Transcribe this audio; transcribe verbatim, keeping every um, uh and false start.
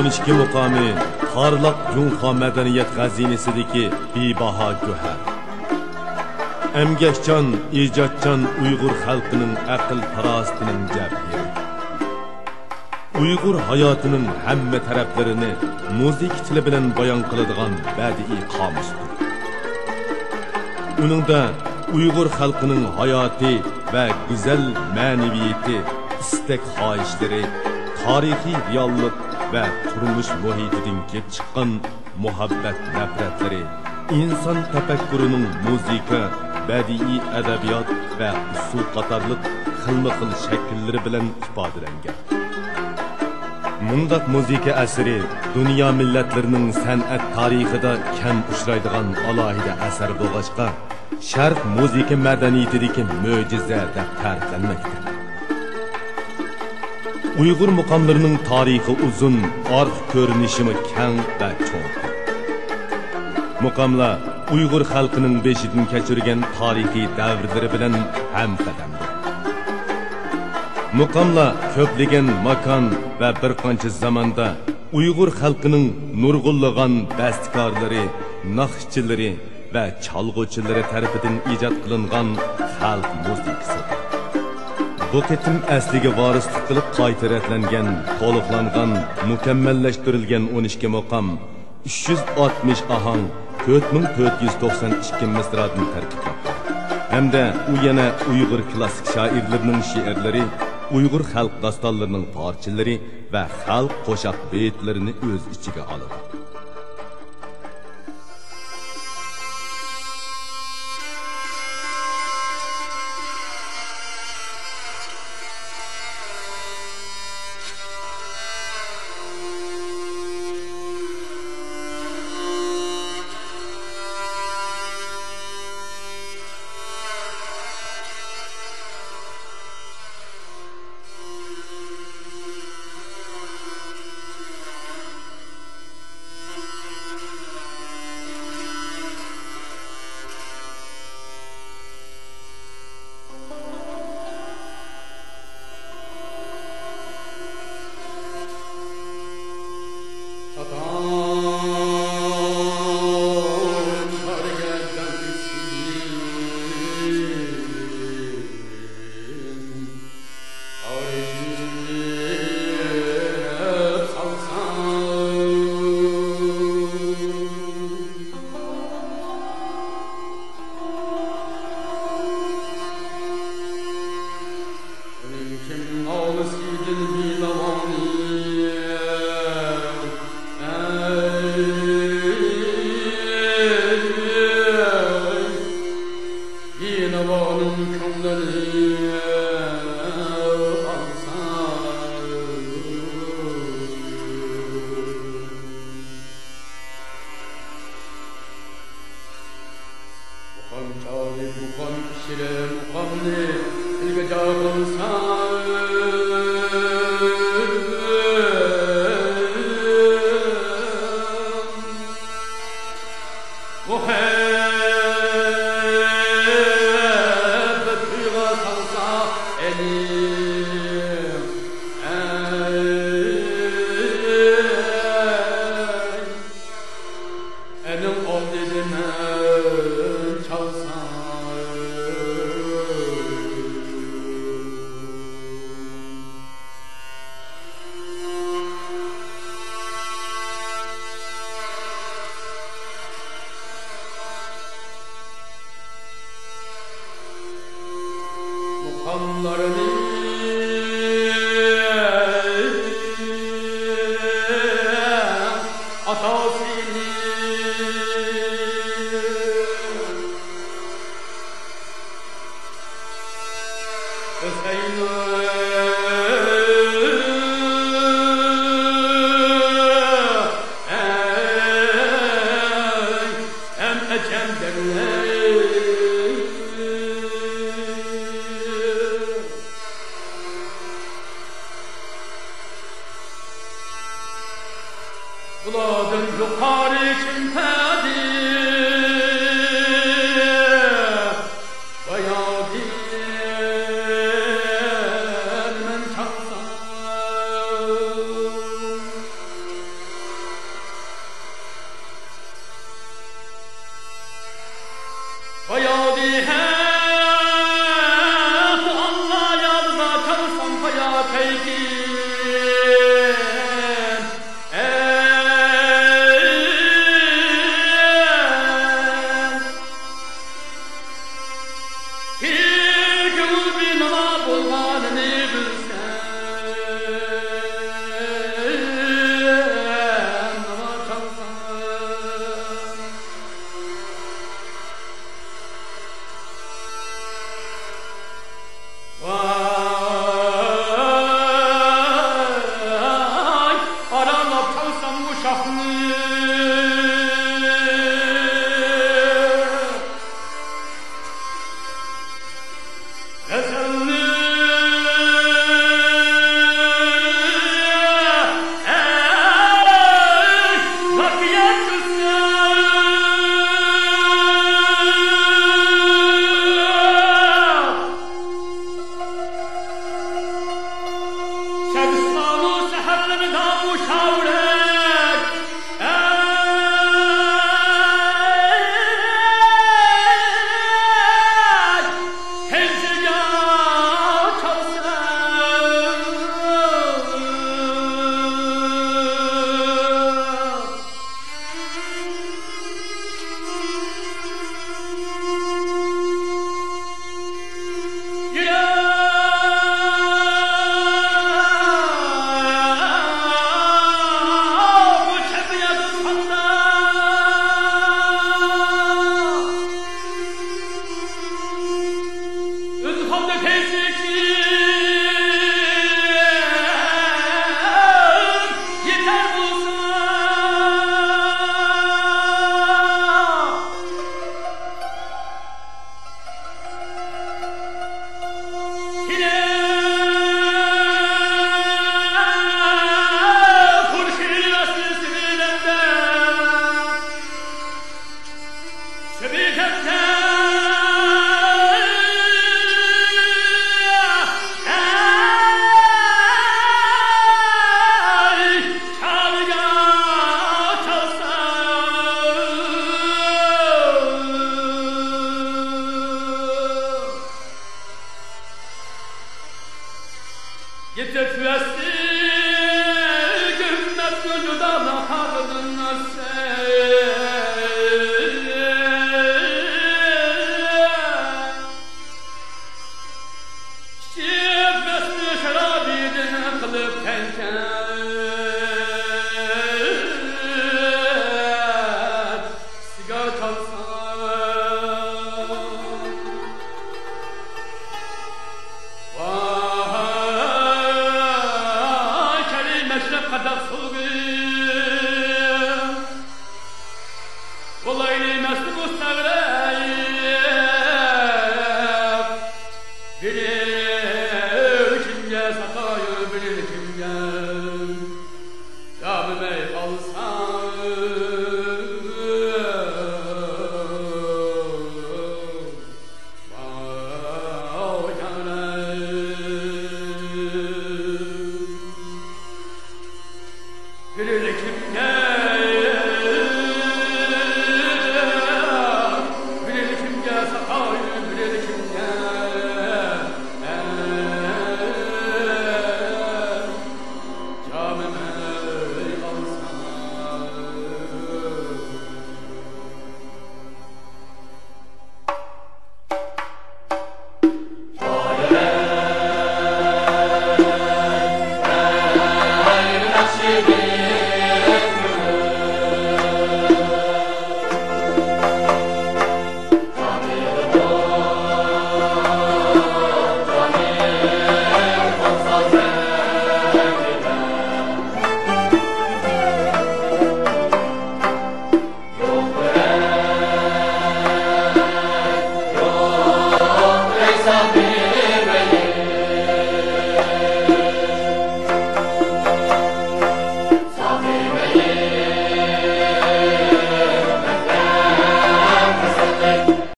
ئىككى مۇقامى قارلۇق جۇڭخۇا مەدەنىيەت خەزىنىسىدىكى بىباھا گۆھەر. ئەمگەكچان، ئىجادچان ئۇيغۇر خەلقىنىڭ ئەقىل-پاراسىتىنىڭ جەۋھىرى. ئۇيغۇر ھاياتىنىڭ ھەممە تەرەپلىرىنى مۇزىكا تىلى بىلەن بايان قىلىدىغان بەدىئىي قامۇستۇر. ئۇنىڭدا ئۇيغۇر خەلقىنىڭ ھاياتى ۋە گۈزەل مەنىۋىيىتى، ئىستەك-خاھىشلىرى، تارىخىي رېئاللىق ۋە تۇرمۇش مۇھىتىدىن كېلىپ چىققان مۇھەببەت-نەپرەتلىرى، ئىنسان تەپەككۇرىنىڭ مۇزىكا، بەدىئىي ئەدەبىيات ۋە ئۇسسۇل قاتارلىق خىلمۇخىل شەكىللىرى بىلەن ئىپادىلەنگەن. مۇنداق مۇزىكا ئەسىرى دۇنيا مىللەتلىرىنىڭ سەنئەت تارىخىدا كەم ئۇچرايدىغان ئالاھىدە ئەسەر بولغاچقا، شەرق مۇزىكا مەدەنىيىتىدىكى مۆجىزە دەپ تەرىپلەنمەكتە. ئۇيغۇر مۇقاملىرىنىڭ تارىخى ئۇزۇن، ئارقا كۆرۈنۈشىمۇ كەڭ ۋە چوڭقۇر. مۇقاملار ئۇيغۇر خەلقىنىڭ بېشىدىن كەچۈرگەن تارىخىي دەۋرلىرى بىلەن ھەمقەدەمدۇر. مۇقاملار كۆپلىگەن ماكان ۋە بىر قانچە زاماندا ئۇيغۇر خەلقىنىڭ نۇرغۇنلىغان بەستىكارلىرى، ناخشىچىلىرى ۋە چالغۇچىلىرى تەرىپىدىن ئىجاد قىلىنغان خەلق مۇزىكىسىدۇر. بۇ قېتىم ئەسلىگە ۋارىسلىق قىلىپ قايتا رەتلەنگەن، تولۇقلانغان، مۇكەممەللەشتۈرۈلگەن ئون ئىككى مۇقام، ئۈچ يۈز ئاتمىش ئاھاڭ، تۆت مىڭ تۆت يۈز توقسان ئىككى مىسرادىن تەركىب تاپقان ھەمدە ئۇ يەنە ئۇيغۇر كلاسسىك شائىرلىرىنىڭ شېئىرلىرى، ئۇيغۇر خەلق داستانلىرىنىڭ پارچىلىرى ۋە خەلق قوشاق بېيىتلىرىنى ئۆز ئىچىگە ئالىدۇ. بىناۋانىڭ كۆڭلىنى ئالسا. مۇقام چالىپ، مۇقام پىشىرىپ، مۇقامنى تىلگە چاقىرسا. مۇھەببەت تۇيغۇ سالسا ئەنە، ئەي، ئەنىڭ ئالدىدىن چالسا. مۇقاملارنى ئاتاسىنى ھۈسەيىن ھەم ئەجەم دەرلەر. بۇلاردىن يۇقىرى كىم پەدى بايادىن مەن چاقسام. شەمسىلارنىڭ سەھەرلىرىدە مۇشاۋىرەك. ئەي، تەنزىگە چالسا. يېتىپ ئۆستى